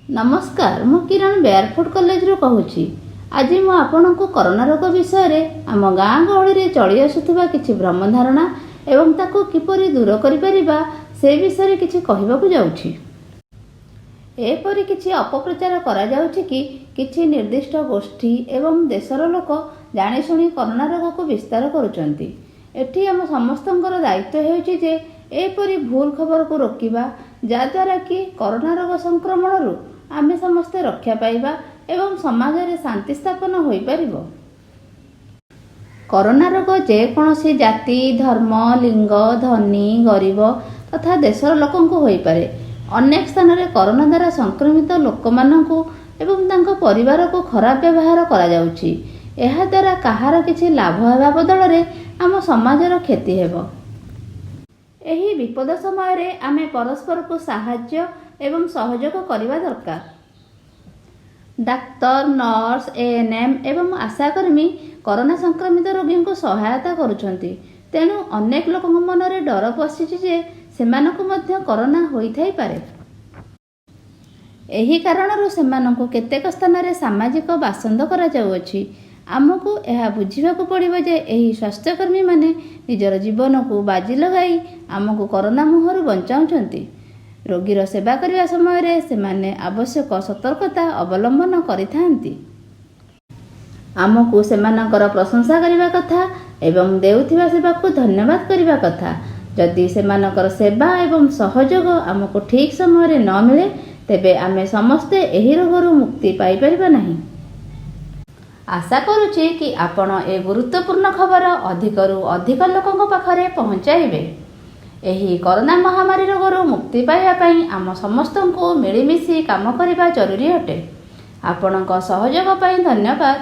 ନମସ୍କାର, ମୁଁ କିରଣ ବେୟାରଫୁଟ୍ କଲେଜରୁ କହୁଛି। ଆଜି ମୁଁ ଆପଣଙ୍କୁ କରୋନା ରୋଗ ବିଷୟରେ ଆମ ଗାଁ ଗହଳିରେ ଚଳି ଆସୁଥିବା କିଛି ଭ୍ରମ ଧାରଣା ଏବଂ ତାକୁ କିପରି ଦୂର କରିପାରିବା, ସେ ବିଷୟରେ କିଛି କହିବାକୁ ଯାଉଛି। ଏପରି କିଛି ଅପପ୍ରଚାର କରାଯାଉଛି କି କିଛି ନିର୍ଦ୍ଦିଷ୍ଟ ଗୋଷ୍ଠୀ ଏବଂ ଦେଶର ଲୋକ ଜାଣିଶୁଣି କରୋନା ରୋଗକୁ ବିସ୍ତାର କରୁଛନ୍ତି। ଏଠି ଆମ ସମସ୍ତଙ୍କର ଦାୟିତ୍ୱ ହେଉଛି ଯେ ଏପରି ଭୁଲ ଖବରକୁ ରୋକିବା, ଯାହାଦ୍ୱାରା କି କରୋନା ରୋଗ ସଂକ୍ରମଣରୁ ଆମେ ସମସ୍ତେ ରକ୍ଷା ପାଇବା ଏବଂ ସମାଜରେ ଶାନ୍ତି ସ୍ଥାପନ ହୋଇପାରିବ। କରୋନା ରୋଗ ଯେକୌଣସି ଜାତି, ଧର୍ମ, ଲିଙ୍ଗ, ଧନୀ, ଗରିବ ତଥା ଦେଶର ଲୋକଙ୍କୁ ହୋଇପାରେ। ଅନେକ ସ୍ଥାନରେ କରୋନା ଦ୍ୱାରା ସଂକ୍ରମିତ ଲୋକମାନଙ୍କୁ ଏବଂ ତାଙ୍କ ପରିବାରକୁ ଖରାପ ବ୍ୟବହାର କରାଯାଉଛି। ଏହାଦ୍ୱାରା କାହାର କିଛି ଲାଭ ହେବା ବଦଳରେ ଆମ ସମାଜର କ୍ଷତି ହେବ। ଏହି ବିପଦ ସମୟରେ ଆମେ ପରସ୍ପରକୁ ସାହାଯ୍ୟ ଏବଂ ସହଯୋଗ କରିବା ଦରକାର। ଡାକ୍ତର, ନର୍ସ, ଏଏନ୍ଏମ୍ ଏବଂ ଆଶାକର୍ମୀ କରୋନା ସଂକ୍ରମିତ ରୋଗୀଙ୍କୁ ସହାୟତା କରୁଛନ୍ତି। ତେଣୁ ଅନେକ ଲୋକଙ୍କ ମନରେ ଡର ପଶିଛି ଯେ ସେମାନଙ୍କୁ ମଧ୍ୟ କରୋନା ହୋଇଥାଇପାରେ। ଏହି କାରଣରୁ ସେମାନଙ୍କୁ କେତେକ ସ୍ଥାନରେ ସାମାଜିକ ବାସନ୍ଦ କରାଯାଉଅଛି। ଆମକୁ ଏହା ବୁଝିବାକୁ ପଡ଼ିବ ଯେ ଏହି ସ୍ୱାସ୍ଥ୍ୟକର୍ମୀମାନେ ନିଜର ଜୀବନକୁ ବାଜି ଲଗାଇ ଆମକୁ କରୋନା ମୁହଁରୁ ବଞ୍ଚାଉଛନ୍ତି। ରୋଗୀର ସେବା କରିବା ସମୟରେ ସେମାନେ ଆବଶ୍ୟକ ସତର୍କତା ଅବଲମ୍ବନ କରିଥାନ୍ତି। ଆମକୁ ସେମାନଙ୍କର ପ୍ରଶଂସା କରିବା କଥା ଏବଂ ଦେଉଥିବା ସେବାକୁ ଧନ୍ୟବାଦ କରିବା କଥା। ଯଦି ସେମାନଙ୍କର ସେବା ଏବଂ ସହଯୋଗ ଆମକୁ ଠିକ୍ ସମୟରେ ନ ମିଳେ, ତେବେ ଆମେ ସମସ୍ତେ ଏହି ରୋଗରୁ ମୁକ୍ତି ପାଇପାରିବା ନାହିଁ। ଆଶା କରୁଛି କି ଆପଣ ଏ ଗୁରୁତ୍ୱପୂର୍ଣ୍ଣ ଖବର ଅଧିକରୁ ଅଧିକ ଲୋକଙ୍କ ପାଖରେ ପହଞ୍ଚାଇବେ। ଏହି କରୋନା ମହାମାରୀ ରୋଗରୁ ମୁକ୍ତି ପାଇବା ପାଇଁ ଆମ ସମସ୍ତଙ୍କୁ ମିଳିମିଶି କାମ କରିବା ଜରୁରୀ ଅଟେ। ଆପଣଙ୍କ ସହଯୋଗ ପାଇଁ ଧନ୍ୟବାଦ।